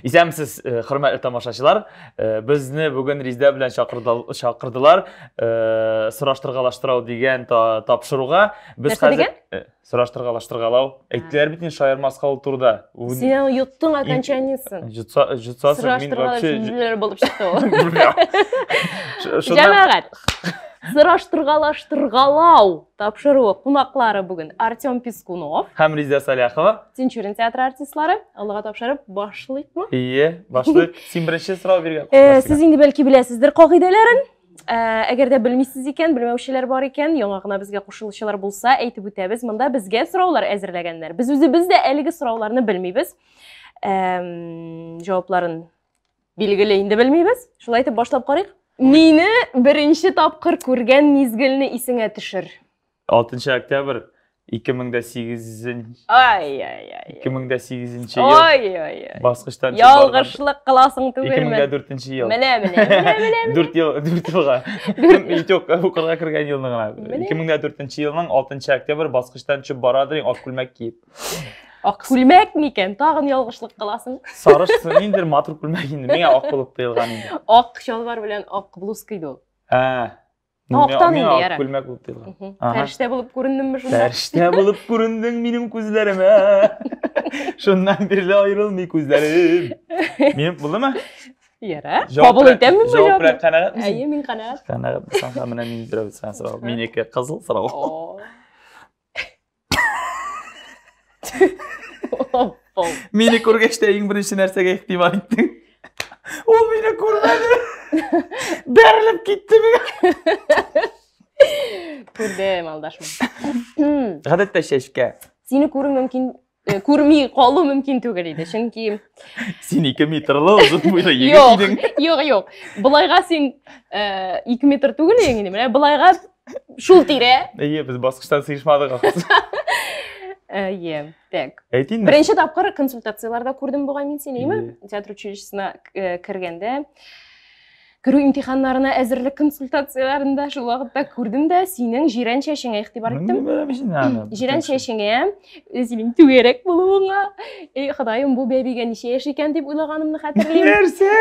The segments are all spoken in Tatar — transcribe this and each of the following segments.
Исәнмесез, хөрмәтле тамашачылар. Безне бүген Риздә белән чакырдылар. Сораштыргалаштырау дигән тапшыруга. Без хәзер сораштыргалаштыргалау. Әйттеләр бит инде шаярмаска ул турыда. Син аны йоттың окончаниесен. Йотса, йотсасың, мин вообще булып чыкты ул. Җәмәгать. Сораштыргалаштыргалау тапшыруы кунаклары бүген Артем Пискунов һәм Риза Саляхова. Тинчурин театры артистлары. Аллага тапшырып башлыйкмы? Ие, башлыйк. Син беренче сорау биргән. Сез инде бәлки беләсездер кагыйдәләрен. Әгәр дә белмисез икән, белмәүчеләр бар икән, яңа гына безгә кушылучылар булса, әйтеп үтәбез. Монда безгә сораулар әзерләгәннәр. Без үзебез дә әлеге сорауларны белмибез. Җавапларын билгеле инде белмибез. Шулай итеп башлап карыйк. Мине беренче тапкыр күргән мизгелне исеңә төшер. 6 октябрь 2008 Ай-ай-ай. 2008 ел. Ай-ай-ай. Баскычтан Ялгышлык кыласың түгелме? 2004 ел. Менә, менә, менә, менә. 4 ел, 4 елга. Юк, укырга кергән елны гына. 2004 елның 6 октябрь баскычтан төшеп барадыр, ак күлмәк киеп. Ак күлмәк микән? Тагын ялгышлык кыласың. Сары ниндидер матур күлмәк инде. Миңа ак булып тоелган инде. Ак чалбар белән ак блузка иде ул. Ә. Актан инде, яра. Күлмәк булып тоелган. Фәрештә булып күрендемме шунда? Фәрештә булып күрендең минем күзләремә. Шуннан бирле аерылмый күзләрем. Минем булдымы? Яра. Кабул итәмме бу җавапны? Җавап белән канәгатьмесең? Әйе, мин канәгать. Канәгать булсаң, менә мин бирәм сиңа сорау. Минеке кызыл сорау. Мине күргәч тә иң беренче нәрсәгә игътибар иттең. Ул мине күрмәде. Бәрелеп китте миңа. Күрдем, алдашма. Гадәттә чәчкә. Сине күрү мөмкин, күрми калу мөмкин түгел иде, чөнки Син 2 метрлы озын буйлы егет идең. Юк, юк. Былайга син 2 метр түгел идең инде. Менә былайга шул тирә. Әйе, без баскычтан сыешмадык ахрысы. Әйе, так. Әйт инде. Беренче тапкыр консультацияләрдә күрдем бугай мин сине, әйеме? Театр училищесына кергәндә керү имтиханнарына әзерлек консультацияләрендә шул вакытта күрдем дә синең җирән чәчеңә игътибар иттем. Җирән чәчеңә, синең түгәрәк булуыңа. Эй, Ходаем, бу бәбигә ничә яшь икән дип уйлаганымны хәтерлим. Нәрсә?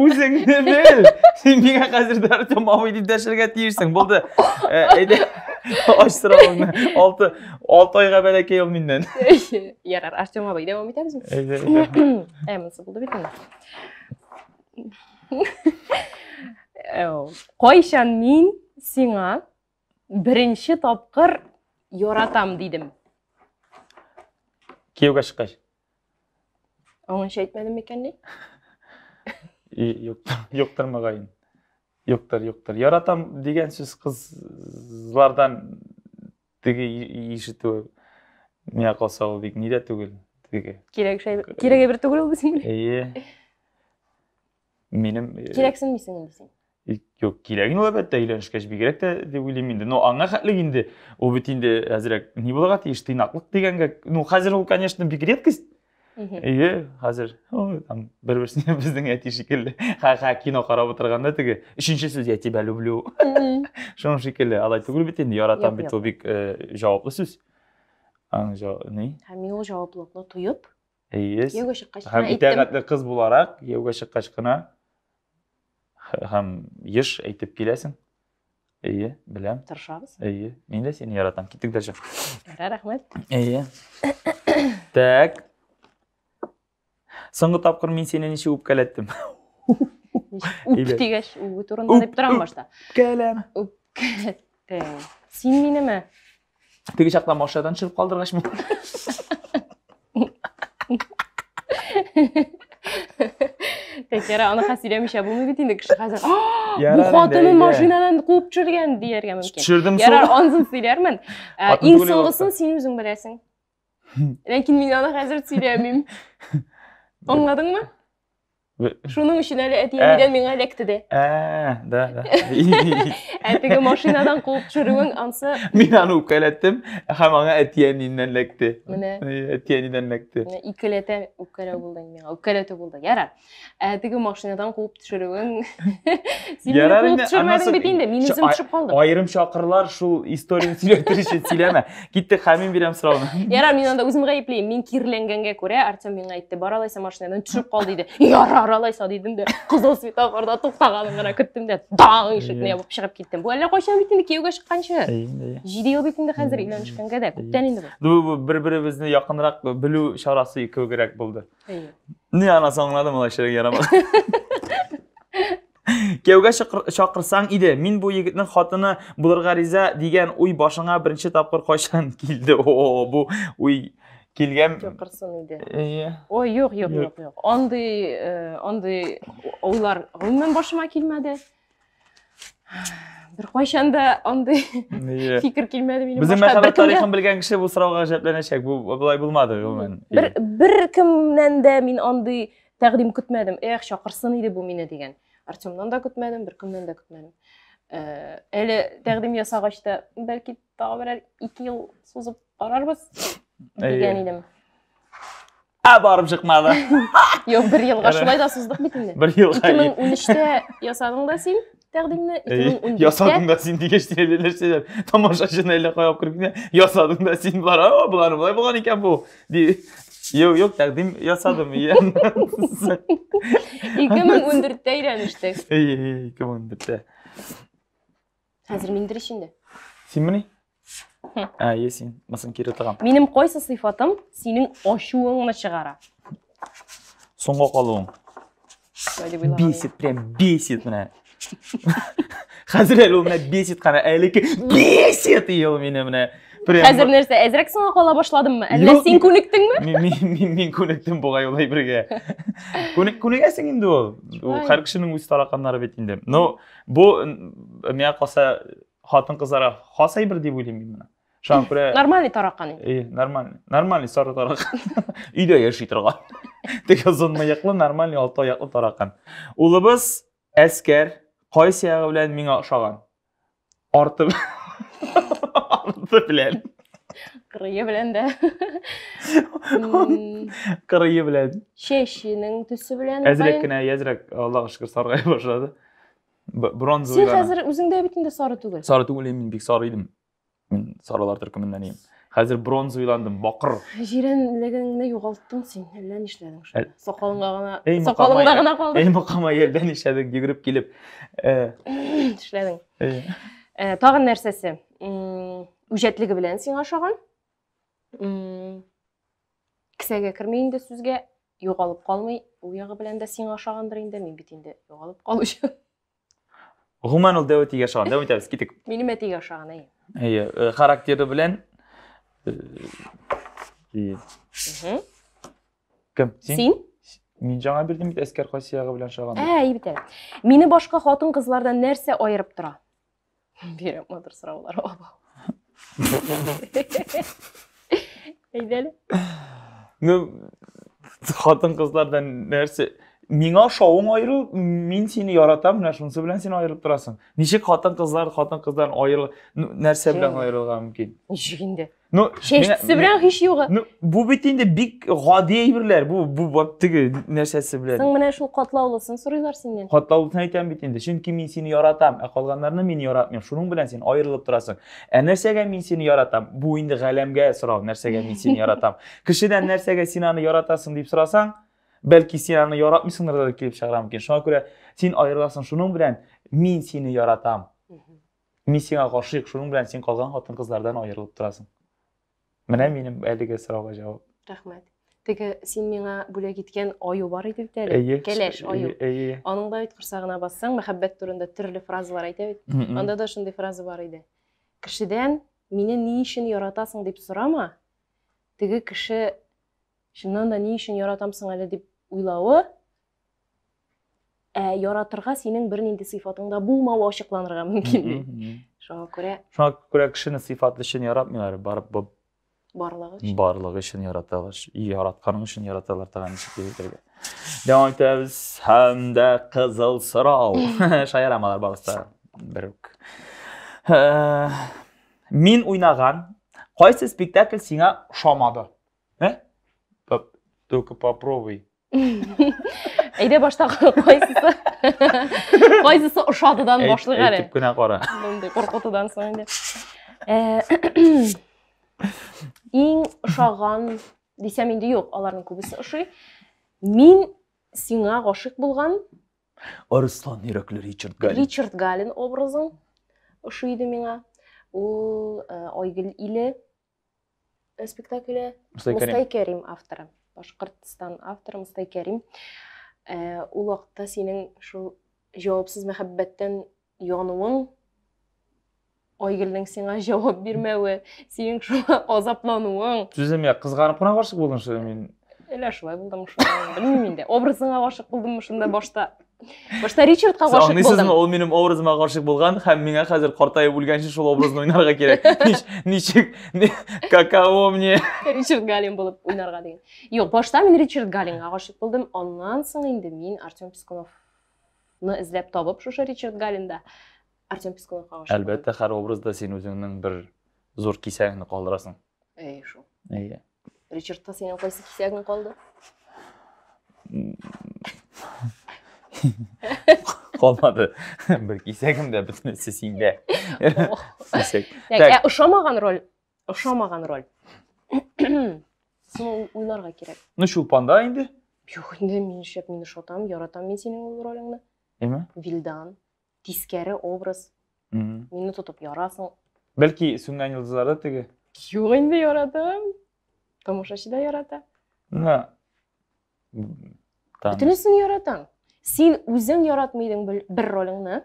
Үзеңне бел. Син миңа хәзер дә Артем абый дип дәшергә тиешсең. Булды. Әйдә, ач соравыңны. 6 айга бәләкәй ул миннән. Ярар, Артем абый, дәвам итәбезме? Әйдә, әйдә. Ә, монысы булды бит инде. Кайчан мин сиңа беренче тапкыр яратам дидем? Кияүгә чыккач. Аңынча әйтмәдем микән ни? Юктыр, юктыр мөгаен. Юктыр, юктыр. Яратам дигән сүз кызлардан теге ишетү миңа калса ул бик ни дә түгел теге. Кирәк шәй, кирәк әйбер түгел ул безнең. Әйе. Минем Кирәксенмисең инде син. Юк, кирәк инде ул әлбәттә, өйләнешкәч бигрәк тә дип уйлыйм инде. Но аңа хәтлек инде ул бит инде әзрәк ни булырга тиеш, тыйнаклык дигәнгә, ну хәзер ул, конечно, бик редкость. Әйе, хәзер там бер-берсенә безнең әти шикелле. Ха-ха, кино карап утырганда теге өченче сүз я тебя люблю. Шуның шикелле, алай түгел бит инде, яратам бит ул бик җаваплы сүз. Аның ни? Һәм мин ул җаваплылыкны тоеп, Әйе. Кияүгә чыккач кына әйттем. Һәм итәгатьле кыз буларак, кияүгә чыккач кына һәм еш әйтеп киләсең. Әйе, беләм. Тырышабыз. Әйе, мин дә сине яратам. Киттек дальше. Ярар, рәхмәт. Әйе. Так. Соңгы тапкыр мин сине ничек үпкәләттем? Үп дигәч, үбү турында дип торам башта. Үпкәләм. Үпкәләттең. Син минеме? Теге чакта машинадан төшереп калдыргачмы? Тәкәрә, аны хәзер сөйләмичә булмый бит инде кеше хәзер. Бу хатынын машинадан куып төшергән дияргә мөмкин. Төшердем соң. Ярар, ансын сөйләрмен. Иң соңгысын син үзең беләсең. Ләкин мин аны хәзер сөйләмим. Аңладыңмы? Шуның өчен әле әти-әнидән миңа эләкте дә. Ә, да, да. Ә теге машинадан куып төшерүең ансы. Мин аны үпкәләттем һәм аңа әти-әниеннән эләкте. Менә. Әти-әнидән эләкте. Менә икеләтә үпкәләү булды инде миңа. Үпкәләтү булды. Ярар. Ә теге машинадан куып төшерүең. Син мине куып төшермәдең бит инде. Мин үзем төшеп калдым. Аерым чакырлар шул историяне сөйләтер өчен сөйләмә. Киттек, һәм мин бирәм сорауны. Ярар, мин анда үзем гаеплим. Мин киреләнгәнгә күрә, Артем миңа әйтте, бар алайса машинадан төшеп кал диде. Ярар алайса дидем дә, кызыл светофорда туктаганын гына көттем дә, даң ишекне ябып чыгып киттем. Бу әллә кайчан бит инде кияүгә чыкканчы. 7 ел бит инде хәзер өйләнешкәнгә дә, күптән инде бу. Бу бер-беребезне якынрак белү чарасы кебегрәк булды. Ни анасы аңладым, алай эшләргә ярамады. Кияүгә чакырсаң иде, мин бу егетнең хатыны булырга риза дигән уй башыңа беренче тапкыр кайчан килде? О, бу уй килгән. Чакырсын иде. Әйе. Ой, юк, юк, юк, юк. Андый, э, андый уйлар гомумән башыма килмәде. Бер кайчан да андый фикер килмәде минем Безнең мәхәббәт тарихын белгән кеше бу сорауга гаҗәпләнәчәк. Бу болай булмады гомумән. Бер бер кемнән дә мин андый тәкъдим көтмәдем. Эх, чакырсын иде бу мине дигән. Артемнан да көтмәдем, бер кемнән дә көтмәдем. Э, әле тәкъдим ясагач та, бәлки тагы берәр 2 ел сузып карарбыз дигән идем. Ә барып чыкмады. Юк, бер елга шулай да суздык бит инде. Бер елга. 2013-тә ясадың да син тәкъдимне, 2014-тә. Ясадың да син дигәч, әллә нәрсәләр. Тамашачыны әллә кая алып кереп китә. Ясадың да син болар, о, болар болай булган икән бу. Ди. Юк, юк, тәкъдим ясадым. 2014-тә өйләнештек. Әйе, 2014-тә. Хәзер миндер ич инде. Синмени? Ә, е син. Мысын кире тыгам. Минем кайсы сыйфатым синең ачуыңны чыгара? Соңга калуың. Бесит, прям бесит менә. Хәзер әле ул менә бесит кана, әлеке бесит ул мине менә. Прям... Хәзер нәрсә, әзрәк соңга кала башладыммы? Әллә син күнектеңме? Мин, мин, мин күнектем бугай ул әйбергә. Күнек, күнегәсең инде ул. Ул һәр кешенең үз тараканнары бит инде. Но бу миңа калса хатын-кызларга хас әйбер дип уйлыйм мин моны. Шуңа күрә нормальный таракан инде. Э, нормальный. Нормальный сары таракан. Өйдә яши торган. Теге озын мыеклы, нормальный алты аяклы таракан. Улыбыз Әскәр кайсы ягы белән миңа ошаган? Арты арты белән. Кырые белән дә. Кырые белән. Чәченең төсе белән. Әзрәк кенә, әзрәк, Аллага шөкер, саргая башлады. Бронза Син хәзер үзең дә бит инде сары түгел. Сары түгел, мин бик сары идем. Мин сарылар төркеменнән идем. Хәзер бронза уйландым, бакыр. Җирәнлегеңне югалттың син. Әллә нишләдең шунда. Сакалыңга гына, сакалыңда гына калды. Эй, мукамай, әллә нишләдең, йөгереп килеп. Эшләдең. Тагын нәрсәсе? Үҗәтлеге белән сиңа ошаган. Кесәгә керми инде сүзгә, югалып калмый. Ул ягы белән дә сиңа ошагандыр инде. Мин бит инде югалып калучы. Гомумән ул дәү әтигә ошаган. Дәү итәбез, китек. Минем әтигә ошаган, әйе. Әйе, э, характеры белән э, әйе. Кем? Син? Син? Мин жаңа бирдем бит Әскәр кайсы ягы белән ошаган. Ә, әйе бит әле. Мине башка хатын-кызлардан нәрсә аерып тора? Бирәм матур сораулар. Абау. Әйдә әле. Ну, хатын-кызлардан нәрсә миңа шавың аеру, мин сине яратам, менә шунысы белән син аерылып торасың. Ничек хатын-кызлар хатын-кыздан аерыл, нәрсә белән аерылырга мөмкин? Ничек инде? Ну, чәчтесе белән һич югы. Ну, бу бит инде бик гади әйберләр. Бу бу бу теге нәрсәсе белән. Соң менә шул катлаулысын сорыйлар синнән. Катлаулысын әйтәм бит инде. Чөнки мин сине яратам, ә калганнарны мин яратмыйм. Шуның белән син аерылып торасың. Ә нәрсәгә мин сине яратам? Бу инде галәмгә сорау, нәрсәгә мин сине яратам? Кешедән нәрсәгә син аны яратасың дип сорасаң, бәлки син аны яратмыйсыңдыр да килеп чыгарга мөмкин. Шуңа күрә син аерыласың шуның белән, мин сине яратам. Мин сиңа гашыйк, шуның белән син калган хатын-кызлардан аерылып торасың. Менә минем әлеге сорауга җавап. Рәхмәт. Теге син миңа бүләк иткән аю бар иде бит әле. Әйе. Кәләш аю. Әйе. Аның да бит корсагына бассаң, мәхәббәт турында төрле фразалар әйтә бит. Анда да шундый фраза бар иде. Кешедән мине ни өчен яратасың дип сорама. Теге кеше чыннан да ни өчен яратам соң әле дип уйлавы, ә яратырга синең бернинди сыйфатың да булмавы ачыкланырга мөмкин ди. Шуңа күрә Шуңа күрә кешене сыйфаты өчен яратмыйлар, барып бу. Барлыгы өчен. Барлыгы өчен яраталар. Яратканың өчен яраталар тагын ничек дип әйтергә. Дәвам итәбез. Һәм дә кызыл сорау. Шаярам алар барысы да бер үк. Э, мин уйнаган кайсы спектакль сиңа ошамады? Э? Только попробуй. Әйдә башта кайсысы кайсысы ошадыдан башлыйк әле. Әйтеп кенә кара. Мондый куркытудан соң инде. Э, иң ошаган дисәм инде юк, аларның күбесе ошый. Мин сиңа гашыйк булган Арыслан йөрәкле Ричард Галин. Ричард Галин образың ошый иде миңа. Ул э, Айгөл иле Э, спектакле Мостай Кәрим авторы. Башкортстан авторы Мостай Кәрим. Э, ул вакытта синең шул җавапсыз мәхәббәттән януың, Айгөлнең сиңа җавап бирмәве, синең шуңа азаплануың. Сүзем я, кызганып кына гашык булдым шул мин. Әллә шулай булдым шул. Белмим инде. Образыңа гашык булдыммы шунда башта? Башта Ричардка гашык булдым. Аңлыйсызмы, ул минем образыма гашык булган һәм миңа хәзер картаеп үлгәнче шул образны уйнарга кирәк. Ничек, каково мне? Ричард Галин булып уйнарга дигән. Юк, башта мин Ричард Галинга гашык булдым, аннан соң инде мин Артем Пискуновны эзләп табып шушы Ричард Галинда Артем Пискуновка гашык. Әлбәттә, һәр образда син үзеңнең бер зур кисәгеңне калдырасың. Әй, шул. Әйе. Ричардта синең кайсы кисәгең калды? Калмады. Бер кисәгем дә бөтенесе синдә. Кисәк. Так, ә ошамаган роль, ошамаган роль. Шуны уйларга кирәк. Ну, Чулпанда инде. Юк, инде мин нишләп мин ошатам, яратам мин синең ул ролеңне. Әйме? Вилдан. Тискәре образ. Мине тотып ярасың. Бәлки сүнгән йолдызларда теге. Юк инде яратам. Тамашачы да ярата. На. Бөтенесен яратам. Син үзең яратмый идең бер ролеңне.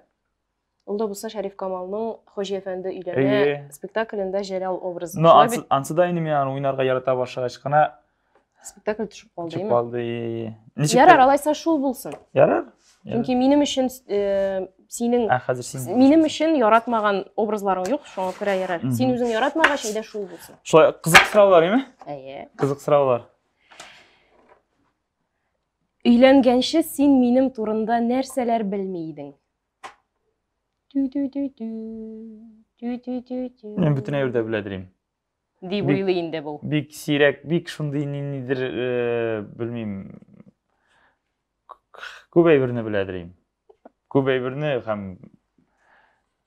Ул да булса Шәриф Камалның Хоҗи әфәнде өйләнә спектаклендә Җәлал образы. Но ансы да инде мин аны уйнарга ярата башлагач кына спектакль төшеп калды, Төшеп калды. Ничек? Ярар, алайса шул булсын. Ярар. Чөнки минем өчен э, синең Ә хәзер син минем өчен яратмаган образларың юк, шуңа күрә ярар. Син үзең яратмагач, әйдә шул булсын. Шулай кызык сораулар, име? Әйе. Кызык сораулар. Өйләнгәнче син минем турында нәрсәләр белми идең? Тю-тю-тю-тю. Тю-тю-тю-тю. Мин бөтен әйбер дә белә дим. Дип уйлый инде бу. Бик сирәк, бик шундый ниндидер, э, белмим, күп әйберне беләдер инде. Күп әйберне һәм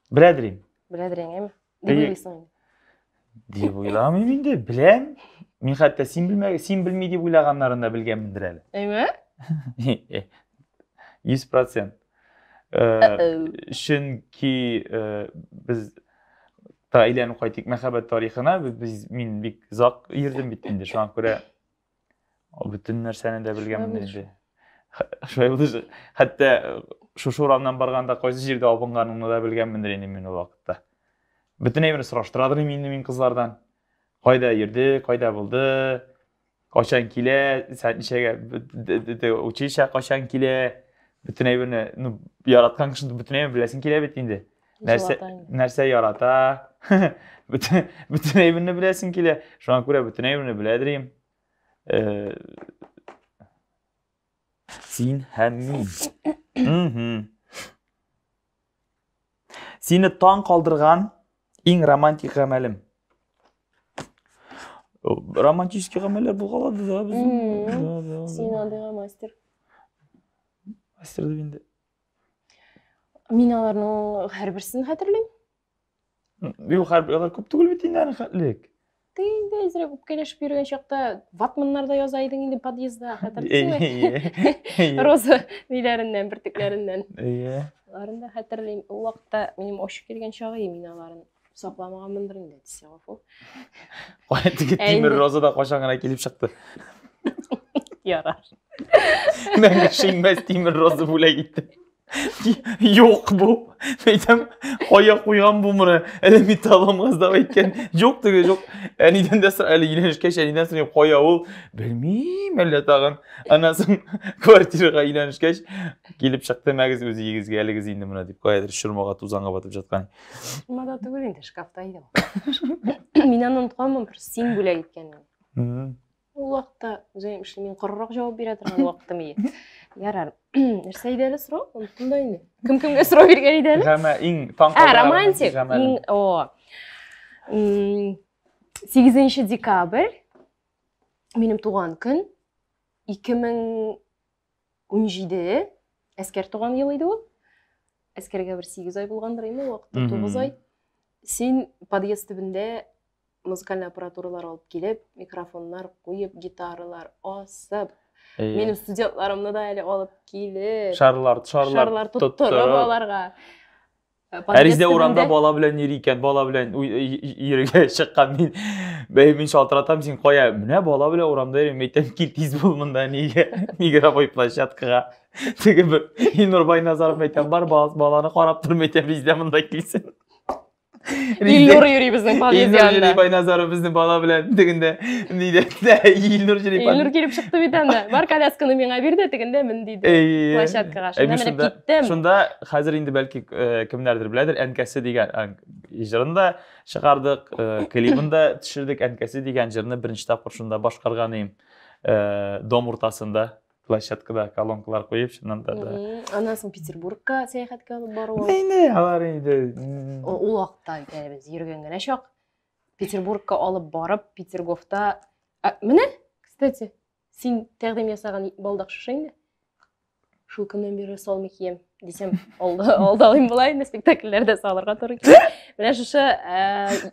беләдер инде. Беләдер инде, әйме? Дип уйлыйсың инде. Дип уйламыйм инде, беләм. Мин хәтта син белмә, син белми дип уйлаганнарын да белгәнмендер әле. Әйме? 100%. Э, чөнки э, без та әйләнеп кайтыйк мәхәббәт тарихына без мин бик озак йөрдем бит инде шуңа күрә бөтен нәрсәне дә белгәнмен инде шулай булды хәтта э, шушы урамнан барганда кайсы җирдә абынганыңны да белгәнмендер инде мин ул вакытта бөтен әйберне сораштырадыр инде мин кызлардан кайда йөрде кайда булды кайчан килә, сәгать ничәгә, училище кайчан килә, бөтен әйберне, ну, яраткан кешене бөтен әйберне беләсең килә бит инде. Нәрсә, нәрсә ярата, бөтен, бөтен әйберне беләсең килә. Шуңа күрә бөтен әйберне беләдер идем. Э, син һәм мин. Сине таң калдырган иң романтик гамәлем. Романтический гамәлләр булгалады да безнең. Син андыйга мастер. Мастер дип инде. Мин аларның һәрберсен хәтерлим. Юк, һәрбер алар күп түгел бит инде аның хәтлек. Ты инде әзрәк үпкәләшеп йөргән чакта ватманнарда яза идең инде подъездда, хәтерлисеңме? Роза ниләреннән, бөртекләреннән. Әйе. Аларын да хәтерлим. Ул вакытта минем ачу килгән чагы, мин аларын сакламаганмындыр инде, дисә гафу. Кая теге тимер роза да кайчан гына килеп чыкты. Ярар. Мәңге шиңмәс тимер роза бүләк итте. Юк бу. Әйтәм, кая куйган бу моны? Әле металломга сдав әйткән. Юк теге юк. Әнидән дә сора, әле өйләнешкәч әнидән сорыйм, кая ул? Белмим, әллә тагын. Аннан соң квартирага өйләнешкәч, килеп чыкты, мәгез үз өегезгә әлегез инде моны дип, каядыр чормага тузанга батып жаткан. Чормада түгел инде, шкафта иде ул. Мин аны онытканмын, просто син бүләк иткәнне. Ул вакытта үзем эшли, мин корырак җавап бирә торган вакытым иде. Ярар. Нәрсә иде әле сорау? Оныттым да инде. Кем кемгә сорау биргән иде әле? Гамә иң таң Ә, калдырган романтик. гамәлем. Иң, о. 8 декабрь минем туган көн. 2017 Әскәр туган ел иде ул. Әскәргә бер 8 ай булгандыр инде, ул вакытта 9 ай. Син подъезд төбендә музыкальный аппаратуралар алып килеп, микрофоннар куеп, гитаралар асып, минем студентларымны да әле алып килеп, шарлар, шарлар, шарлар тоттырып аларга. Ә Резидә урамда бала белән йөри икән, бала белән йөрергә чыккан мин. Бәй, мин шалтыратам, син кая? Менә бала белән урамда йөрим, әйтәм, кил тиз бул монда, нигә? Игровой площадкага. Теге бер Илнур Байназаров әйтәм, бар баланы карап тор, әйтәм, Резидә монда килсен. Илнур йөри безнең подъезд янында. Илнур йөри Байназаров безнең бала белән тегендә нидә Илнур йөри. Илнур килеп чыкты бит анда. Бар колясканы миңа бир дә тегендә мен диде. Площадкага. Шунда менеп киттем. Шунда хәзер инде бәлки кемнәрдер беләдер, Әнкәсе дигән җырын да чыгардык, клибын да төшердек. Әнкәсе дигән җырны беренче тапкыр шунда башкарган идем. Дом уртасында. Площадкада колонкалар куеп, чыннан да. Да. Аннан соң Петербургка сәяхәткә алып бару. Инде алар инде. Ул вакытта әле без йөргән генә чак. Петербургка алып барып, Петергофта менә, кстати, син тәкъдим ясаган балдак шушы инде. Шул көннән бирле салмый кием дисәм, алдалыйм була инде, спектакльләрдә салырга туры килә. Менә шушы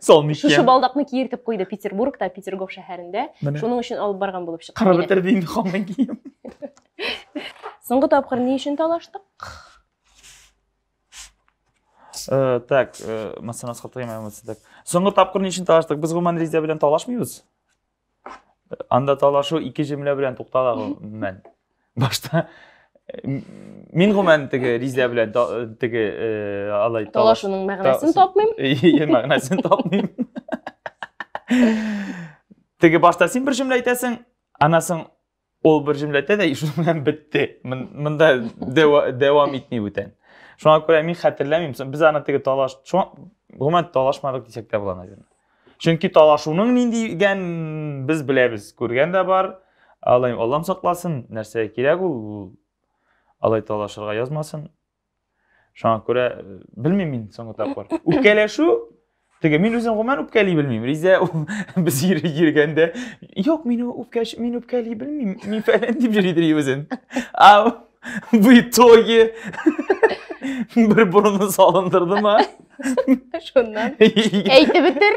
салмый кием. Шушы балдакны киертеп куйды Петербургта, Петергоф шәһәрендә. Шуның өчен алып барган булып чыкты. Карап бетерде инде хаман кием. Соңгы тапкыр ни өчен талаштык? Так, мәсәлән, так. Соңгы тапкыр ни өчен талаштык? Без гомумән Резидә белән талашмыйбыз. Анда талашу ике җөмлә белән туктала гомумән. Башта мин гомумән теге Ризә белән теге алай талашуның мәгънәсен тапмыйм. Ие, мәгънәсен тапмыйм. Теге башта син бер җөмлә әйтәсең, аннан соң ул бер җөмлә әйтә дә, шуның белән бетте. Монда дәвам итми бүтән. Шуңа күрә мин хәтерләмим. Без аны теге талаш, шуңа гомумән талашмадык дисәк тә була, наверное. Чөнки талашуның ниндигән без беләбез, күргән дә бар. Алай Аллам сакласын, нәрсә кирәк ул, ул алай талашырга язмасын. Шуңа күрә белмим мин соңгы тапкыр. Үпкәләшү теге мин үзем гомумән үпкәли белмим. Ризә без йөргәндә, юк, мин үпкәш, мин үпкәли белмим, мин фәлән дип йөридер үзен. А в итоге бер борыны салындырдымы? Шуннан. Әйтеп бетер.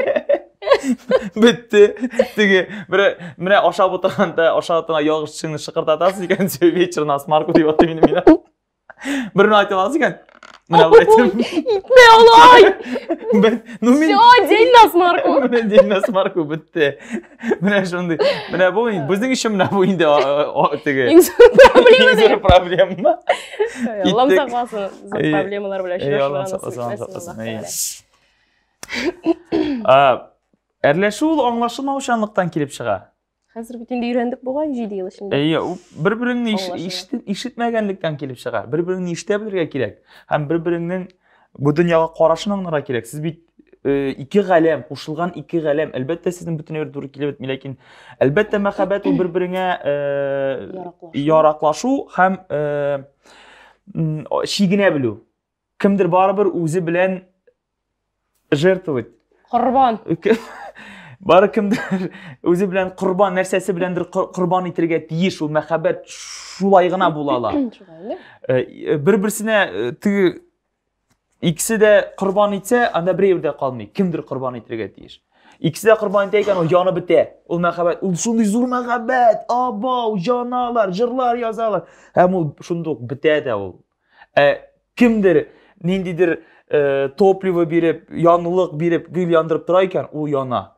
Бетте. Теге бер менә ашап утырганда, ашап утырганда ялгыш тешеңне шыкырдатасың икән, все вечер на смарку дип атый мине мина. Бер менә айтып аласың икән. Менә болай әйтеп. Итмә алай. Ну мин Все, день на смарку. Менә день на смарку бетте. Менә шундый. Менә бу безнең өчен менә бу инде теге. Иң зур проблема. Иң зур проблема. Аллам сакласын, зур проблемалар белән очрашырга насыйп итсен. Әрләшү ул аңлашылмаучанлыктан килеп чыга. Хәзер бит инде өйрәндек бугай 7 ел эчендә. Әйе, бер-береңне ишетмәгәнлектән килеп чыга. Бер-береңне ишетә белергә кирәк. Һәм бер-береңнең бу дөньяга карашын аңларга кирәк. Сез бит ике галәм, кушылган ике галәм. Әлбәттә, сезнең бөтен әйбер туры килеп бетми, ләкин әлбәттә мәхәббәт ул бер-береңә яраклашу һәм чигенә белү. Кемдер барыбер үзе белән жертвовать. Корбан. Бары кемдер үзе белән корбан, нәрсәсе беләндер корбан итергә тиеш, ул мәхәббәт шулай гына була ала. Бер-берсенә теге икесе дә корбан итсә, анда берәү дә калмый. Кемдер корбан итергә тиеш. Икесе дә корбан итә икән, ул янып бетә. Ул мәхәббәт, ул шундый зур мәхәббәт, абау, җаналар, җырлар язалар. Һәм ул шундук бетә дә ул. Ә кемдер ниндидер топливо биреп, янулык биреп, гөл яндырып тора икән, ул яна.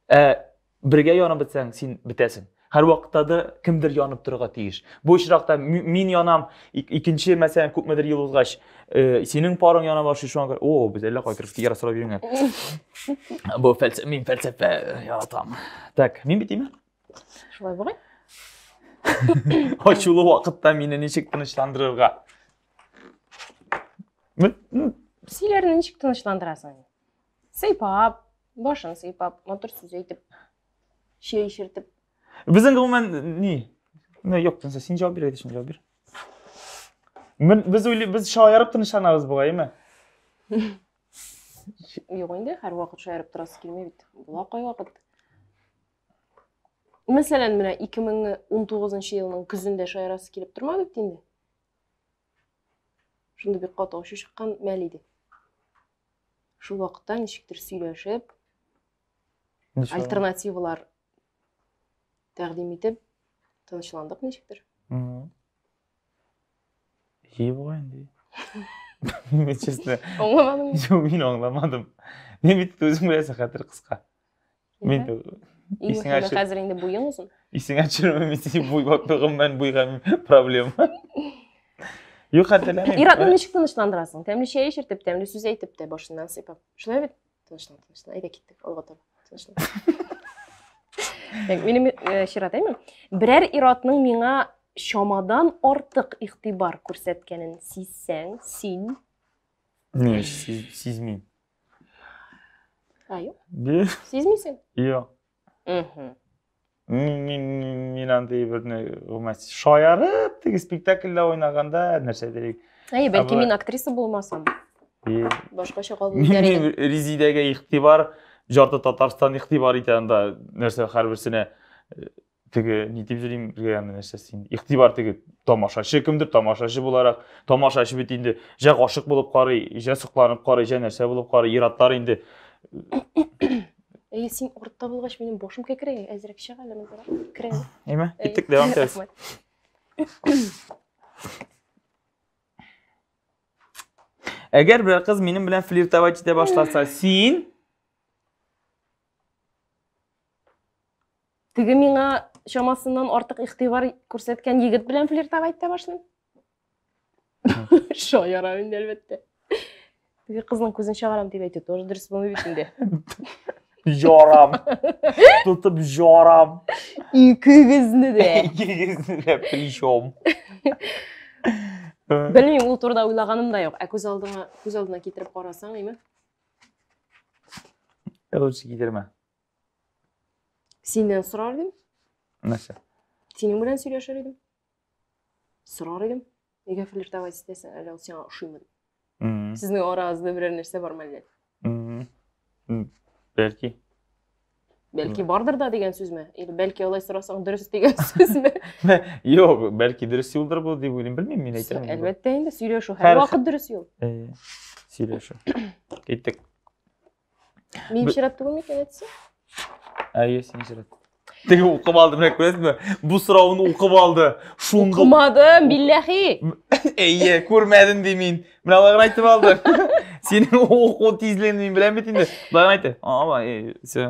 Ә бергә янып бетсәң, син бетәсең. Һәрвакытта да кемдер янып торырга тиеш. Бу очракта мин янам, икенче, мәсәлән, күпмедер ел узгач, синең парың яна башлый, шуңа күрә, о, без әллә кая кереп китәргә сорап йөргән. Бу фәлсәфә, мин фәлсәфә яратам. Так, мин бит име? Шулай бугай. Ачулы вакытта мине ничек тынычландырырга? Песиләрне ничек тынычландырасың? Сыйпап, башын сыйпап, матур сүз әйтеп, чәй эчертеп. Безнең гомумән ни? Не, юк, тынса, син җавап бир, әйтешен җавап бир. Мен, без уйлый, без шаярып тынычланабыз бугай, әйме? Юк инде, һәрвакыт шаярып торасы килми бит. Була кайвакыт. Мәсәлән, менә 2019 елның көзендә шаярасы килеп тормады бит инде. Шундый бик каты ачу чыккан мәл иде. Шул вакытта ничектер сөйләшеп, альтернативалар тәкъдим итеп, тынычландык ничектер. Ие бугай инде. Мин честно. Аңламадым. Юк, мин аңламадым. Мин бит үзең беләсең, хәтер кыска. Мин исеңә төшер. Хәзер инде буең озын. Исеңә төшермә, мин синең буй гомумән буйга проблема. Юк, хәтерләмим. Ир-атны ничек тынычландырасың? Тәмле чәй эчертеп, тәмле сүз әйтеп тә, башыннан сыйпап. Шулай бит? Тынычлан, тынычлан. Әйдә киттек, алга таба. Тынычлан. Так, минем чират, әйме? Берәр ир-атның миңа чамадан артык игътибар күрсәткәнен сизсәң, син Не, сизмим. А, юк. Сизмисең? Юк. Мин андый берне гомумән шаярып теге спектакльдә уйнаганда нәрсәдер. Әйе, бәлки мин актриса булмасам. Башкача кабул итәр идем. Резидәгә игътибар, жарты Татарстан игътибар итә анда нәрсә һәрберсенә теге ни дип йөрим безгә нәрсә син игътибар теге тамашачы кемдер тамашачы буларак тамашачы бит инде җә гашык булып карый җә сокланып карый җә нәрсә булып карый ир-атлар инде. Әйе, син артта булгач минем башым кәкрәя, әзрәк чык әле монда керә. Әйме, киттек, дәвам итәбез. Әгәр берәр кыз минем белән флиртовать итә башласа, син Теге миңа чамасыннан артык игътибар күрсәткән егет белән флиртовать итә башлыйм. Шаярам инде, әлбәттә. Теге кызның күзен чыгарам дип әйтү тоже дөрес булмый бит инде. Жарам. Тотып жарам. Икегезне дә. Икегезне дә причем. Белмим, ул турыда уйлаганым да юк. Ә күз алдыңа, күз алдына китереп карасаң, име? Лучше китермә. Синнән сорар идем. Нәрсә? Синең белән сөйләшер идем. Сорар идем. Нигә флиртовать итәсең, әллә ул сиңа ошыймы дип. Сезнең арагызда берәр нәрсә бармы әллә? Бәлки. Бәлки бардыр да дигән сүзме? Или бәлки алай сорасаң дөрес дигән сүзме? Юк, бәлки дөрес юлдыр бу дип уйлыйм. Белмим, мин әйтәм. Әлбәттә инде сөйләшү һәрвакыт дөрес юл. Сөйләшү. Киттек. Минем чират түгел микән әйтсә? Әйе, син чират. Теге укып алды, менә күрәсезме? Бу сорауны укып алды. Шуңгы. Укымадым, билләхи. Әйе, күрмәдем ди мин. Менә алай гына әйтеп алды. Синең уку тизлегеңне мин беләм бит инде. Болай гына әйтте. Ага, все.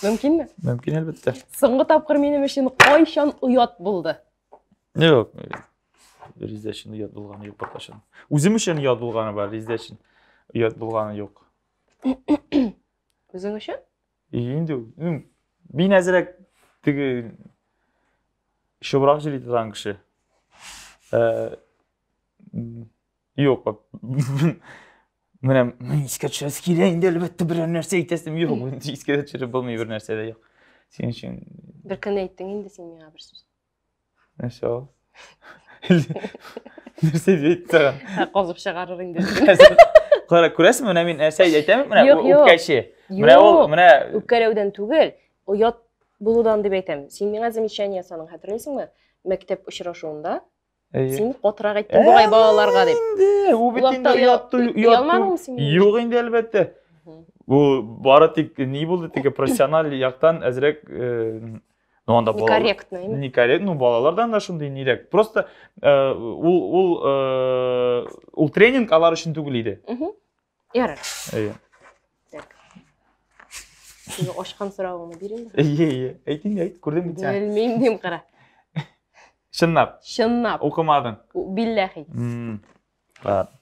Мөмкинме? Мөмкин, әлбәттә. Соңгы тапкыр минем өчен кайчан оят булды? Юк. Резидә өчен оят булганы юк беркайчан. Үзем өчен оят булганы бар, Резидә өчен оят булганы юк. Үзең өчен? Инде, ну, мин әзрәк теге чобрак җөри торган кеше. Юк, менә искә төшәсе килә инде, әлбәттә, берәр нәрсә әйтәсем юк. Искә дә төшереп булмый бер нәрсә дә юк. Син өчен. Бер көнне әйттең инде син миңа бер сүз. Нәрсә ул? Нәрсә дип әйтте саган? Казып чыгарыр инде. Кара, күрәсеңме, менә мин нәрсә әйтәм, менә үпкәче. Менә ул, менә үпкәләүдән түгел, оят булудан дип әйтәм. Син миңа замечание ясадың, хәтерлисеңме? Мәктәп очрашуында Син катырак әйттең бугай балаларга дип. Инде, ул бит инде оят. Оялмадыңмы син? Юк инде, әлбәттә. Бу бары тик ни булды, теге профессиональ яктан әзрәк Ну, анда некорректно. Некорректно, ну, балалардан да шундый нирәк. Просто ул ул ул тренинг алар өчен түгел иде. Ярар. Әйе. Так. Теге ачкан соравыңны бир инде. Әйе, әйе. Әйт инде, әйт. Күрдем бит син. Белмим дим, кара. Чынлап. Чынлап. Укымадың. Билләхи. Ладно.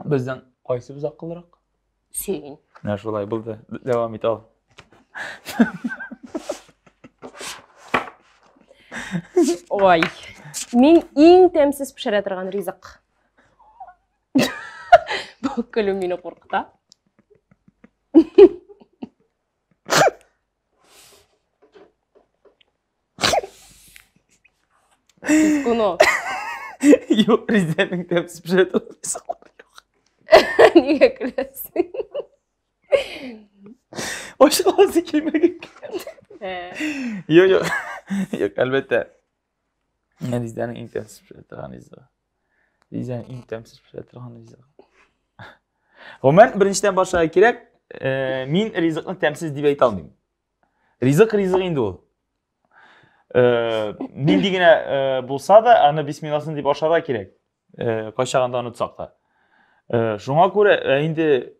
Бездән кайсыбыз акыллырак? Син. Менә шулай булды. Дәвам ит ал. Ой. Мин иң тәмсез пешерә торган ризык. Бу көлү мине куркыта. Пискунов. Юк, Резидентның тәмсез пешерә торган ризыклары юк. Нигә көләсең? Ашаласы килмәгән. Юк, юк. Юк, әлбәттә. Резидентның иң тәмсез пешерә торган ризыгы. Резидентның иң тәмсез пешерә торган ризыгы. Гомумән, беренчедән башларга кирәк, мин ризыкны тәмсез дип әйтә алмыйм. Ризык ризык инде ул. Нинди генә булса да, аны бисмилласын дип ашарга кирәк. Кайчагында онытсак та. Шуңа күрә инде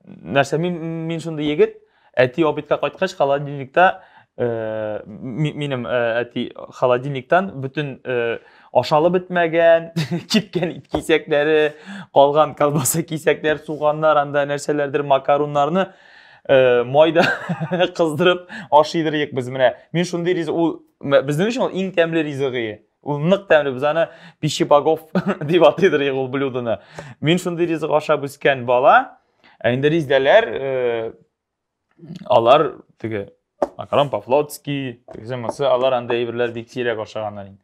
нәрсә мин мин шундый егет, әти обедка кайткач холодильникта минем әти холодильниктан бөтен ашалып бетмәгән, кипкән ит кисәкләре, калган колбаса кисәкләр, суганнар, анда нәрсәләрдер, макароннарны майда кыздырып ашыйдыр идек без менә. Мин шундый ризык, ул безнең өчен ул иң тәмле ризык иде. Ул нык тәмле, без аны пищи богов дип атыйдыр идек ул блюдоны. Мин шундый ризык ашап үскән бала. Ә инде риздәләр, алар теге макарон по-флотски, тегесе монысы, алар андый әйберләр бик сирәк ашаганнар инде.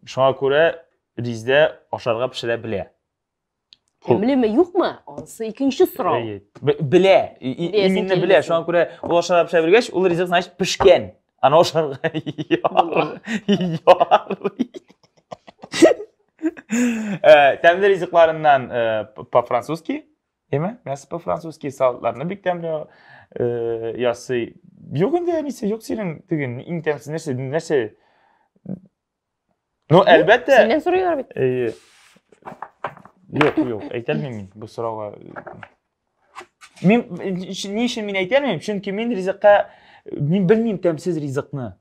Шуңа күрә риздә ашарга пешерә белә. Тәмлеме, юкмы? Анысы икенче сорау. Әйе. Белә. Именно белә. Шуңа күрә ул ашарга пешерә белгәч, ул ризык, значит, пешкән. Аны ашарга ярый. Тәмле ризыкларыннан по-французски, әйме? Мясо по-французски, салатларны бик тәмле ясый. Юк инде, әнисе, юк синең теге иң тәмсез нәрсә, нәрсә? Ну, әлбәттә. Синнән сорыйлар бит. Әйе. Юк, юк, әйтә алмыйм мин бу сорауга. Мин ни өчен мин әйтә алмыйм? Чөнки мин ризыкка мин белмим тәмсез ризыкны.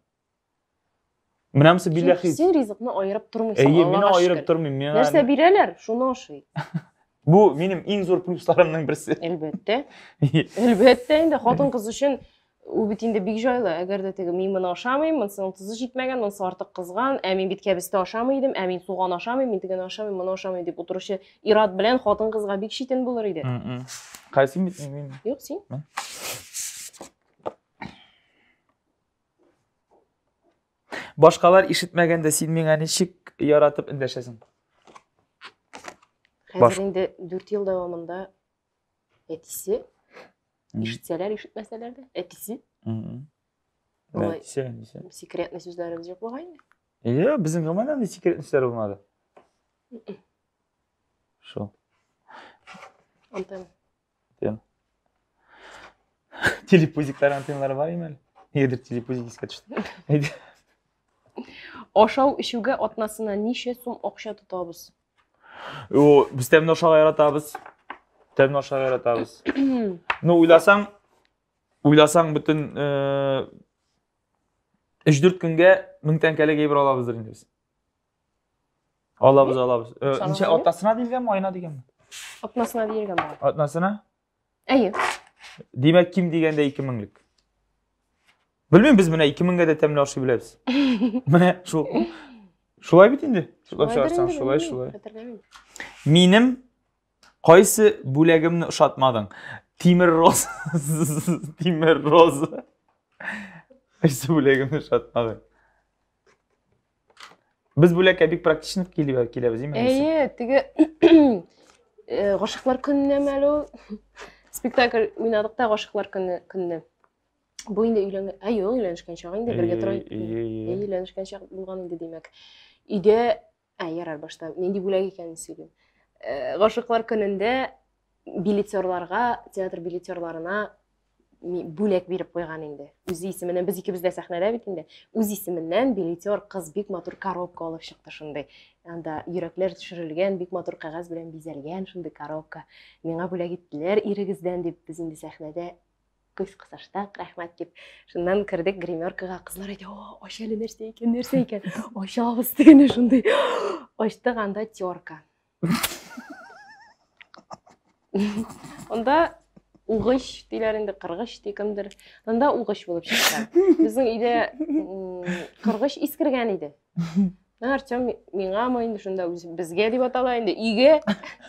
Менә монысы билләхи. Син ризыкны аерып тормыйсың. Әйе, мин аерып тормыйм. Миңа Нәрсә бирәләр, шуны ашый. Бу минем иң зур плюсларымның берсе. Әлбәттә. Әлбәттә инде хатын-кыз өчен ул бит инде бик җайлы. Әгәр дә теге мин моны ашамыйм, монысының тозы җитмәгән, монысы артык кызган, ә мин бит кәбестә ашамый идем, ә мин суган ашамыйм, мин тегене ашамыйм, моны ашамыйм дип утыручы ир-ат белән хатын-кызга бик читен булыр иде. Кайсы бит мин? Юк, син. Башкалар ишетмәгәндә син миңа ничек яратып эндәшәсең? Хәзер инде 4 ел дәвамында әтисе ишетсәләр, ишетмәсәләр дә, әтисе. Болай Әтисе, әнисе. Секретный сүзләребез юк бугай инде. Юк, безнең гомумән андый секретный сүзләр булмады. Шул. Антенна. Антенна. Телепузиклар антенналары бар име әле? Нигәдер телепузик искә төште. Әйдә. Ашау эчүгә атнасына ничә сум акча тотабыз? О, без тәмле ашарга яратабыз. Тәмле ашарга яратабыз. Ну, уйласаң, уйласаң бөтен 3-4 көнгә 1000 тәңкәлек әйбер алабыздыр инде без. Алабыз, алабыз. Ничә атнасына диелгәнме, аена дигәнме? Атнасына диелгән бугай. Атнасына? Әйе. Димәк, ким дигәндә 2000лек. Белмим, без менә 2000гә дә тәмле ашый беләбез. Менә шул. Шулай бит инде. Шулай чыгарсаң, шулай, шулай. Минем кайсы бүләгемне ошатмадың? Тимер роза. Тимер роза. Кайсы бүләгемне ошатмадың? Без бүләккә бик практичный килеп киләбез, име? Әйе, теге гашыклар көненәме әле ул? Спектакль уйнадык та гашыклар көне көнне. Бу инде өйләнгән, ә юк, өйләнешкән чак инде бергә тора. Әйе, өйләнешкән чак булган инде, димәк. Өйдә, ә ярар, башта нинди бүләк икәнен сөйлим. Гашыклар көнендә билетерларга, театр билетерларына Бүләк биреп куйган инде. Үзе исеменнән, без икебез дә сәхнәдә бит инде. Үз исеменнән билетер кыз бик матур коробка алып чыкты шундый. Анда йөрәкләр төшерелгән, бик матур кәгазь белән бизәлгән шундый коробка. Миңа бүләк иттеләр ирегездән дип, без инде сәхнәдә күз кысыштык, рәхмәт дип. Шуннан кердек гримеркага, кызлар әйтә, о, ач әле нәрсә икән, нәрсә икән. Ачабыз дигәне шундый. Ачтык анда терка. Анда угыч диләр инде, кыргыч ди кемдер. Анда угыч булып чыкты. Безнең өйдә кыргыч искергән иде. Артем миңамы инде шунда үзе безгә дип атала инде өйгә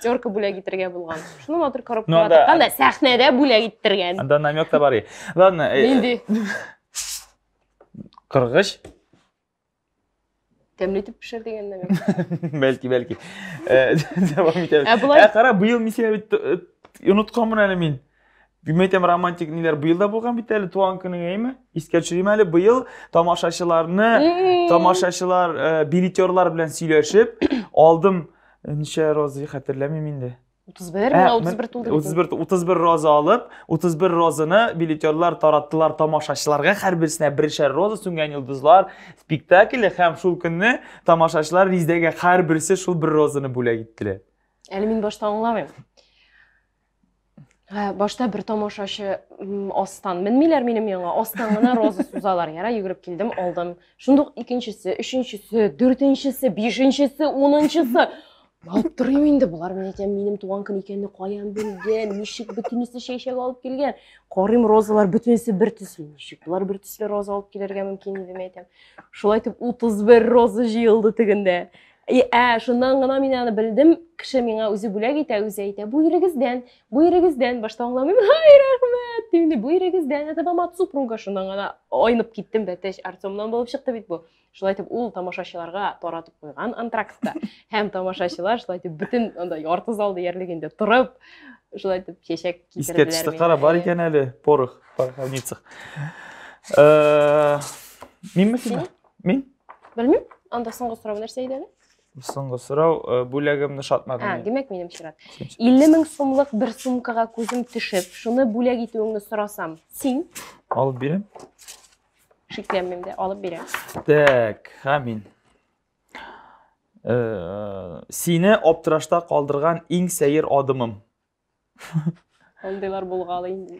терка бүләк итәргә булган. Шуны матур коробкага тыккан да сәхнәдә бүләк иттергән. Анда намек та бар. Ладно. Нинди? Кыргыч. Тәмле итеп пешер дигән намек. Бәлки, бәлки. Дәвам итәбез. Ә болай Ә кара, быел мин сиңа бит онытканмын әле мин. Мин әйтәм, романтик ниләр быел да булган бит әле туган көнең, әйме? Искә төшерим әле, быел тамашачыларны, тамашачылар, билетерлар белән сөйләшеп, алдым ничә роза, хәтерләмим инде. 31, миңа 31 тулды. 31, 31 роза алып, 31 розаны билетерлар тараттылар тамашачыларга, һәрберсенә бершәр роза Сүнгән йолдызлар спектакле һәм шул көнне тамашачылар Риздәгә һәрберсе шул бер розаны бүләк иттеләр. Әле мин башта аңламыйм. Башта бер тамашачы астан менмиләр минем янга, астан гына роза сузалар. Яра, йөгереп килдем, алдым. Шундук икенчесе, өченчесе, дүртенчесе, бишенчесе, унынчысы. Алып торыйм инде, болар мин әйтәм, минем туган көн икәнне каян белгән, ничек бөтенесе чәчәк алып килгән. Карыйм, розалар бөтенесе бер төсле. Ничек болар бер төсле роза алып килергә мөмкин иде, мин әйтәм. Шулай итеп 31 роза җыелды тегендә. Ә, шуннан гына мин аны белдем, кеше миңа үзе бүләк итә, үзе әйтә, бу ирегездән, бу ирегездән, башта аңламыйм, ай, рәхмәт, дим, бу ирегездән, это вам от супруга, шуннан гына айнып киттем, бәтәч, Артемнан булып чыкты бит бу. Шулай итеп, ул тамашачыларга таратып куйган антрактта. Һәм тамашачылар шулай итеп бөтен анда ярты зал диярлек инде торып, шулай итеп чәчәк китерделәр. Искә төште, кара, бар икән әле порох пороховницах. Минме син? Мин? Белмим. Анда соңгы сорау нәрсә иде әле? Соңгы сорау, бүләгемне ошатмадың. Ә, димәк, минем чират. 50 мең сумлык бер сумкага күзем төшеп, шуны бүләк итүеңне сорасам, син? Алып бирәм. Шикләнмим дә, алып бирәм. Так, амин. Сине аптырашта калдырган иң сәер адымым. Андыйлар булгалый инде.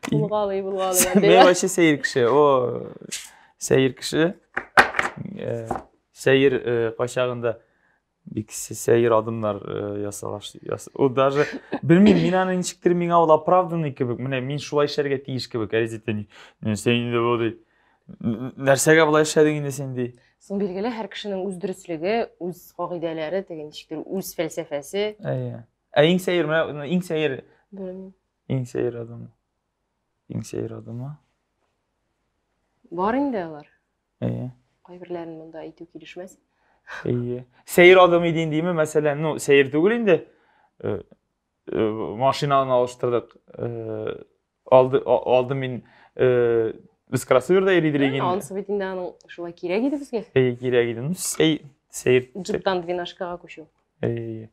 Булгалый, булгалый. Мин вообще сәер кеше. О, сәер кеше. Сәер кайчагында бик сәер адымнар ясалаш. Ул даже белмим, мин аны ничектер миңа ул оправданный кебек. Менә мин шулай эшләргә тиеш кебек. Әризеттә нәрсә инде бу ди. Нәрсәгә болай эшләдең инде син ди. Соң билгеле, һәр кешенең үз дөреслеге, үз кагыйдәләре, теге ничектер үз фәлсәфәсе. Әйе. Ә иң сәер, менә иң сәер. Белмим. Иң сәер адымы. Иң сәер адымы. Бар инде алар. Әйе. Кайберләрен монда әйтү килешмәс. Әйе. Сәер адым иде инде, мәсәлән, ну, сәер түгел инде. Машинаны алыштырдык. Алды, алды мин без кроссоверда йөри идек инде. Анысы бит инде аның шулай кирәк иде безгә. Әйе, кирәк иде. Ну, сәер. Джиптан двенашкага күчү. Әйе.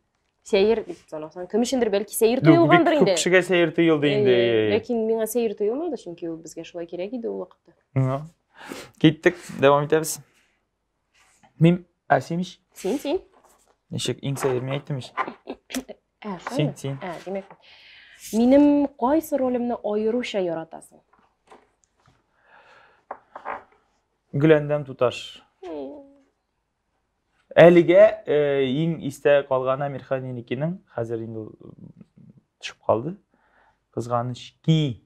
Сәер дип санасаң, кем өчендер бәлки сәер тоелгандыр инде. Күп кешегә сәер тоелды инде. Ләкин миңа сәер тоелмады, чөнки ул безгә шулай кирәк иде ул вакытта. Ну. Киттек, дәвам итәбез. Мин, ә син ич? Син, син. Ничек иң сәер мин әйттем ич. Ә, син, син. Ә, димәк. Минем кайсы ролемне аеруча яратасың? Гөләндәм туташ. Әлегә иң истә калганы Әмирхан Еникинең, хәзер инде ул төшеп калды. Кызганыч ки,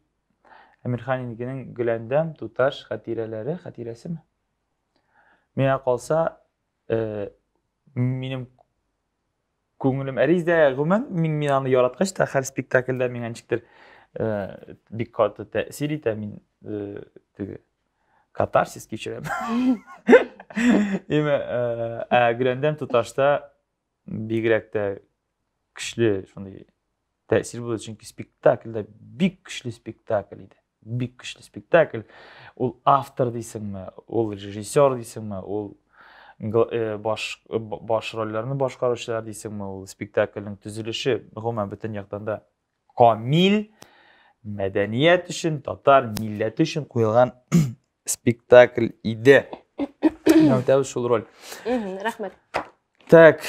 Әмирхан Еникинең Гөләндәм туташ хатирәләре, хатирәсеме? Миңа калса, минем күңелем Әриздә гомумән мин, мин аны яраткач та һәр спектакльдә миңа ничектер бик каты тәэсир итә, мин теге катарсис кичерәм. Име, ә Гөләндәм туташта бигрәк тә көчле шундый тәэсир булды, чөнки спектакльдә бик көчле спектакль иде. Бик көчле спектакль. Ул автор дисеңме, ул режиссер дисеңме, ул баш баш рольләрне башкаручылар дисеңме, ул спектакльнең төзелеше гомумән бөтен яктан да камил. мәдәният өчен, татар милләте өчен куелган спектакль иде. Менә шул роль. Рәхмәт. Так.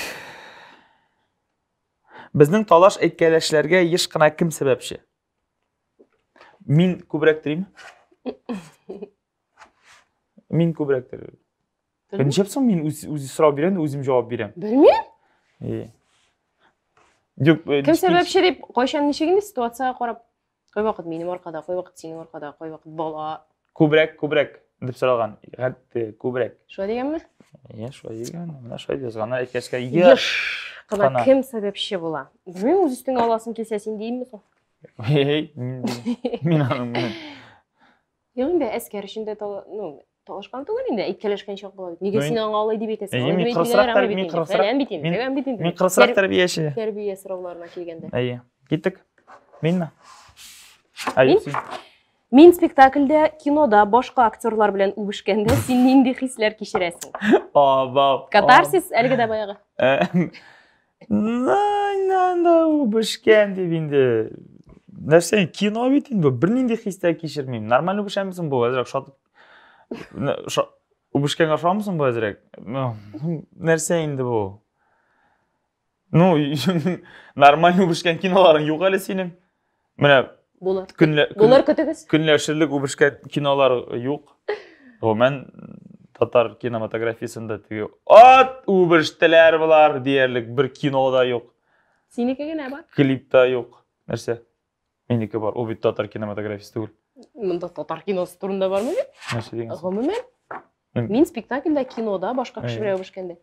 Безнең талаш әйткәләшләргә еш кына кем сәбәпче? Мин күбрәк телим. Мин күбрәк телим. Нишләп соң мин үз үзе сорау бирәм дә үзем җавап бирәм? Белмим. Юк, кем сәбәпче дип, кайчан ничек инде ситуациягә карап, кайвакыт минем аркада, кайвакыт синең аркада, кайвакыт бала. Күбрәк, күбрәк дип сораган. Хәтта күбрәк. Шулай дигәнме? Иә, шулай дигән. Менә шулай язганнар әйткәчкә, еш кына кем сәбәпче була? Белмим, үз өстеңә аласың килсә, син димме соң? Эй, мин аның белән. Юк инде, Әскәр өчен дә ну, талашкан түгел инде, әйткәләшкән чак була бит. Нигә син аңа алай дип әйтәсең? Әйе, мин кырысрак мин кырысрак. Бит инде, фәлән бит инде. Мин кырысрак тәрбияче. Тәрбия сорауларына килгәндә. Әйе. Киттек. Минме? Әйе, син. Мин спектакльдә, кинода башка актерлар белән үбешкәндә син нинди хисләр кичерәсең? Абау. Катарсис әлеге дә баягы. Найнанда үбешкән дип инде. Нәрсә, кино бит инде бу. Бернинди хис тә кичермим. Нормаль үбешәмсең бу, әзрәк шат. Үбешкәнгә ошамысың бу әзрәк? Нәрсә инде бу? Ну, нормаль үбешкән киноларың юк әле синең. Менә Булыр. Көнлә, Булыр көтегез. Көнләшерлек үбешкән кинолар юк. Гомумән татар кинематографиясендә теге ат үбештеләр болар диярлек бер кино да юк. Синеке генә бар. Клип та юк. Нәрсә? Минеке бар. Ул бит татар кинематографиясе түгел. Монда татар киносы турында бармы бит? Нәрсә дигән? Гомумән, мин спектакльдә, кинода башка кеше белән үбешкәндә.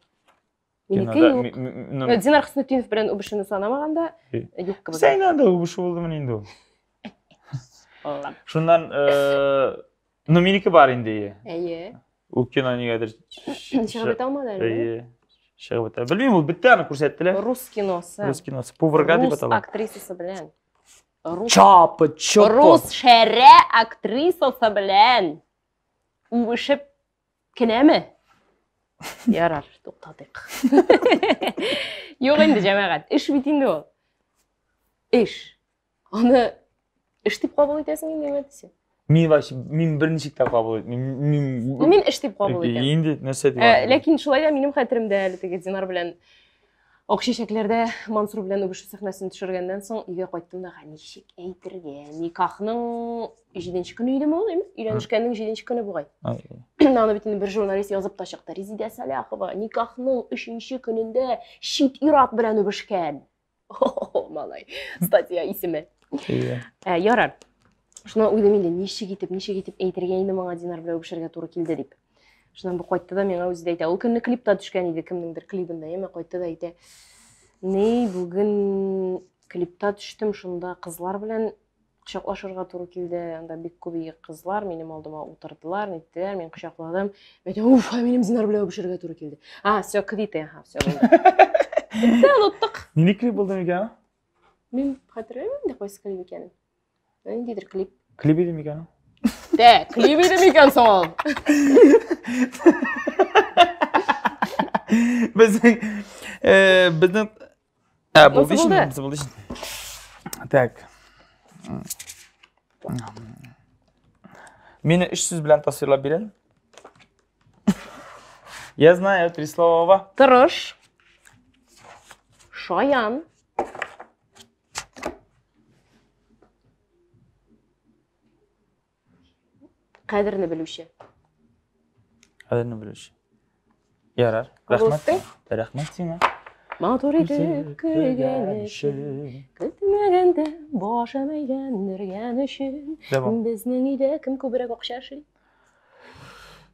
Минеке юк. Ну, Динар Хөснетдинов белән үбешүне санамаганда, юк кебек. Сәйнә дә үбешү булдымыни инде ул? Шуннан, ну, минеке бар инде. Әйе. Ул кино нигәдер чыгып бетә алмады әле. Әйе. Чыгып бетә. Белмим, ул бетте, аны күрсәттеләр. Рус киносы. Рус киносы. Поварга дип атала. Рус актрисасы белән. Рус Чапы, чопы. Рус шәрә актрисасы белән үбешеп Кенәме? Ярар, туктатыйк. Юк инде, җәмәгать, эш бит инде ул. Эш. Аны эш дип кабул итәсең инде, әмма син. Мин вообще, мин берничек тә кабул итмим. Мин, мин эш дип кабул итәм. Инде нәрсә дип? Ләкин шулай да минем хәтеремдә әле теге Динар белән Ак чәчәкләрдә Мансур белән үбешү сәхнәсен төшергәннән соң өйгә кайттым да, ничек әйтергә? Никахның җиденче көне идеме ул, әйме? Өйләнешкәннең җиденче көне бугай. Аны бит инде бер журналист язып та чыкты. Резидә Сәлахова никахның өченче көнендә чит ир-ат белән үбешкән. Малай, статья исеме. Ә, ярар. Шуннан уйлыйм инде, ничек итеп, ничек итеп әйтергә инде моңа Динар белән үбешергә туры килде дип. Шуннан бу кайтты да миңа үзе дә әйтә. Ул көнне клипта төшкән иде, кемнеңдер клибында, яме кайтты да әйтә. Ни, бүген клипта төштем, шунда кызлар белән кочаклашырга туры килде. Анда бик күп кызлар минем алдыма утырдылар, ниттеләр, мин кочакладым. Мин әйтәм, уф, минем Динар белән үбешергә туры килде. А, все, квиты, ага, все булды. Бетте, оныттык. Нинди клип булды микән? Мин хәтерләмим инде кайсы клип икәнен. Ниндидер клип. Клип иде микән ул? Дә, клип иде микән соң ул? Безнең безнең Ә, булды инде, булды инде. Так. Мине өч сүз белән тасвирлап бир әле. Я знаю три слова. Тырыш. Шаян. Кадерне белүче. Кадерне белүче. Ярар. Рәхмәт. Рәхмәт сиңа. Матур итеп көлгән өчен, көтмәгәндә башым әйләндергән өчен. Безнең өйдә кем күбрәк акча эшли?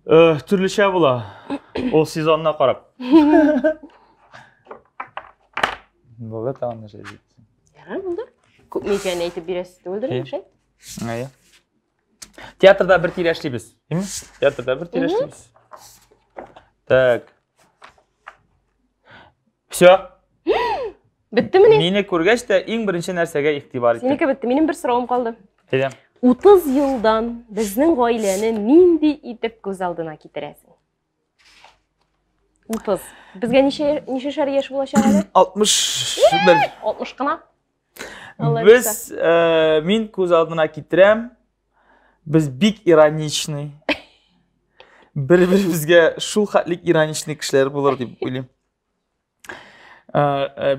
Төрлечә була. Ул сезонына карап. Булды тагын нәрсә әйтсең. Ярар, булды. Күпме икәнен әйтеп бирәсез түгелдер инде, шәт? Әйе. Театрда бер тирә эшлибез. Димме? Театрда бер тирә эшлибез. Так. Все. Беттемени? Мине күргәч тә иң беренче нәрсәгә игътибар иттем. Синеке бетте. Минем бер соравым калды. Әйдә. 30 елдан безнең гаиләне нинди итеп күз алдына китерәсең? 30. Безгә ничә ничәшәр яшь булачак әле? 61. 60 кына. Без, мин күз алдына китерәм, без бик ироничный. Бер-беребезгә шул хәтлек ироничный кешеләр булыр дип уйлыйм.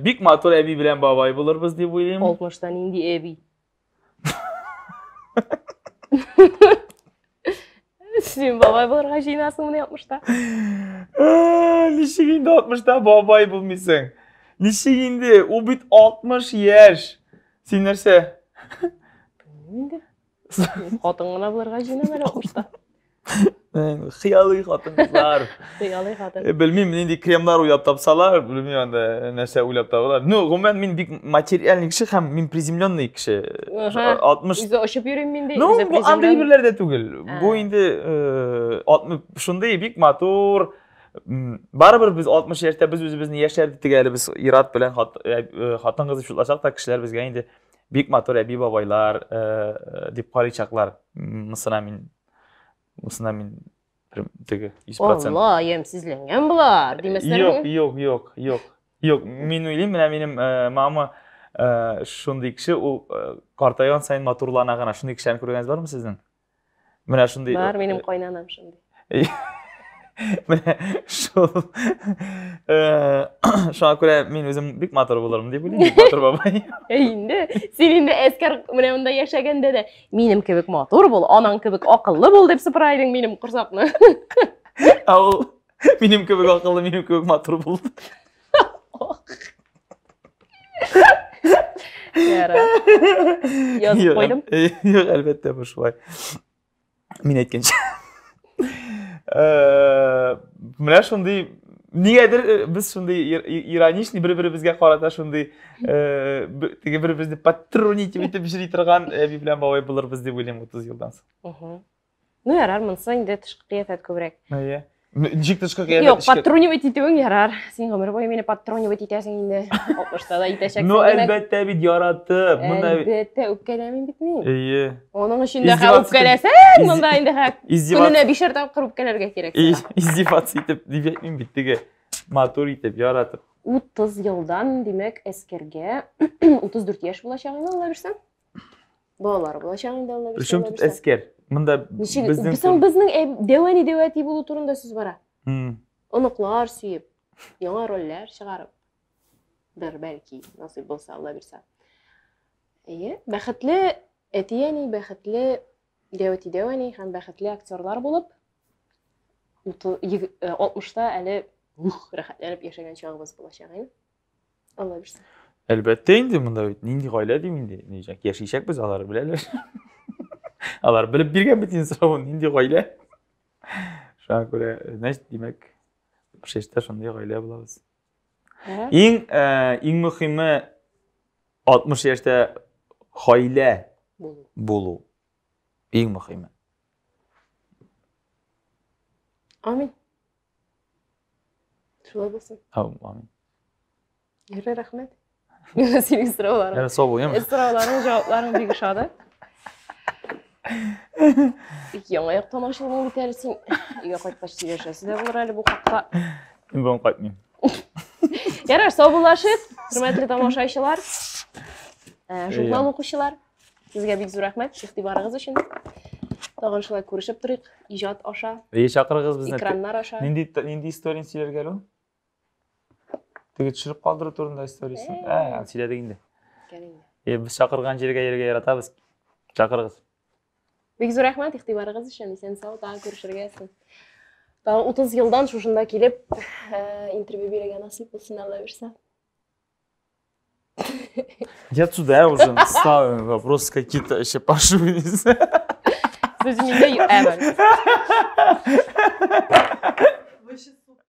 Бик матур әби белән бабай булырбыз дип уйлыйм. 60-та нинди әби? Син бабай булырга җыенасың менә 60-та. Ничек инде 60-та бабай булмыйсың? Ничек инде? Ул бит 60 яшь. Син нәрсә? Инде. Хатын гына булырга җыенам әле 60-та. Хыялый хатын-кызлар. Хыялый хатын. Белмим, нинди кремнар уйлап тапсалар, белмим анда нәрсә уйлап табалар. Ну, гомумән мин бик материальный кеше һәм мин приземленный кеше. 60 Үзе очып йөрим мин ди. Ну, бу андый әйберләр дә түгел. Бу инде 60 шундый бик матур. Барыбер без 60 яшьтә без үзебезне яшьләр дип әле без ир-ат белән хатын-кыз дип шутласак та, кешеләр безгә инде бик матур әби-бабайлар дип карыйчаклар. Монысына мин Монысына мин теге 100%. Алла, ямьсезләнгән болар, димәсләр. Юк, юк, юк, юк. Юк, мин уйлыйм, менә минем мама шундый кеше, ул картайган саен матурлана гына. Шундый кешеләрне күргәнегез бармы сезнең? Менә шундый. Бар, минем кайнанам шундый. Менә шул. Шуңа күрә мин үзем бик матур булырмын дип уйлыйм, бик матур бабай. Инде син инде Әскәр менә монда яшәгәндә дә минем кебек матур бул, анаң кебек акыллы бул дип сыпыра идең минем корсакны. Ә ул минем кебек акыллы, минем кебек матур булды. Ярар. Язып куйдым. Юк, әлбәттә, бу шулай. Мин әйткәнчә. Менә шундый нигәдер без шундый ироничный бер-беребезгә карата шундый теге бер-беребезне подтрунить итеп йөри торган әби белән бабай булырбыз дип уйлыйм 30 елдан соң. Ну ярар, монысы инде тышкы кыяфәт күбрәк. Әйе. Ничек тышкы кыяфәт? Юк, подтрунивать итүең ярар. Син гомер буе мине подтрунивать итәсең инде. 60-та да итәчәксең. Ну, әлбәттә бит яратып. Монда Әлбәттә, үпкәләмим бит мин. Әйе. Оның өчен дә хә үпкәләсәң, монда инде хә көненә бишәр тапкыр үпкәләргә кирәк. Издеваться итеп дип әйтмим бит теге. Матур итеп, яратып. 30 елдан, димәк, Әскәргә 34 яшь булачак инде, Алла бирсә. Балалары булачак инде, Алла бирсә. Причем тут Әскәр? Монда безнең Соң безнең дәвәни дәвәти булу турында сүз бара. Оныклар сөеп, яңа рольләр чыгарып. Бер бәлки, насыйп булса, Алла бирсә. Әйе, бәхетле әти-әни, бәхетле дәвәти дәвәни һәм бәхетле актерлар булып, 60-та әле ух, рәхәтләнеп яшәгән чагыбыз булачак инде. Алла бирсә. Әлбәттә инде, монда бит нинди гаилә дим инде. Ничек яшәячәкбез, алар беләләр. Алар белеп биргән бит инде соравын, нинди гаилә. Шуңа күрә, значит, димәк, шешта шундый гаилә булабыз. Иң иң мөһиме 60 яшьтә гаилә булу. Иң мөһиме. Амин. Шулай булсын. Амин. Ярар, рәхмәт. Миңа синең сорауларың. Ярар, сау бул, яме. Сорауларың, җавапларың бик ошады. Бик яңа яктан ачылдың бит әле син. Өйгә кайткач сөйләшәсе дә булыр әле бу хакта. Мин бүген кайтмыйм. Ярар, сау булашыйк, хөрмәтле тамашачылар, журнал укучылар. Сезгә бик зур рәхмәт игътибарыгыз өчен. Тагын шулай күрешеп торыйк, иҗат аша. Әйе, чакырыгыз безне. Экраннар аша. Нинди нинди историяне сөйләргә әле ул? Теге төшереп калдыру турында историясен. Ә, сөйләдек инде. Е, без чакырган җиргә йөрергә яратабыз. Чакырыгыз. Бик зур рәхмәт игътибарыгыз өчен. Исән сау тагын күрешергә язсын. Тагын 30 елдан шушында килеп, интервью бирергә насыйп булсын, Алла бирсә. Я туда уже ставим вопросы какие-то еще пошу. Сүз миндә, ә,